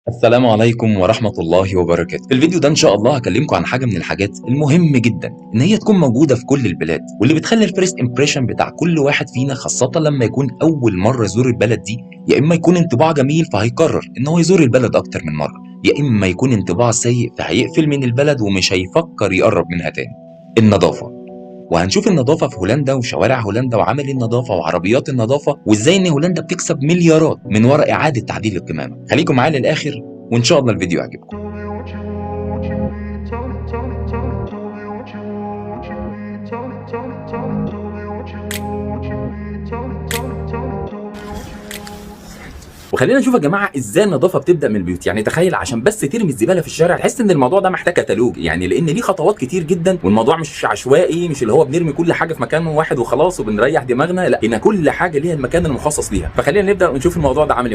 السلام عليكم ورحمة الله وبركاته. في الفيديو ده إن شاء الله هكلمكم عن حاجة من الحاجات المهم جدا إن هي تكون موجودة في كل البلاد، واللي بتخلي ال first impression بتاع كل واحد فينا، خاصة لما يكون أول مرة يزور البلد دي، يا إما يكون انطباع جميل فهيقرر إن هو يزور البلد أكتر من مرة، يا إما يكون انطباع سيء فهيقفل من البلد ومش هيفكر يقرب منها تاني. النظافة. وهنشوف النظافة في هولندا وشوارع هولندا وعمل النظافة وعربيات النظافة، وازاي ان هولندا بتكسب مليارات من وراء إعادة تعديل القمامة. خليكم معايا للآخر وإن شاء الله الفيديو يعجبكم. Tell me what you want, what you need. Tell me, tell me, tell me, tell me what you want, what you need. Tell me, tell me, tell me, tell me what you want, what you need. Tell me, tell me, tell me, tell me what you وخلينا نشوف يا جماعة ازاي النظافة بتبدا من البيوت. يعني تخيل عشان بس ترمي الزبالة في الشارع تحس ان الموضوع ده محتاج كتالوج، يعني لان ليه خطوات كتير جدا، والموضوع مش عشوائي، مش اللي هو بنرمي كل حاجة في مكان واحد وخلاص وبنريح دماغنا، لا، هنا كل حاجة ليها المكان المخصص ليها. فخلينا نبدا ونشوف الموضوع ده عامل ايه.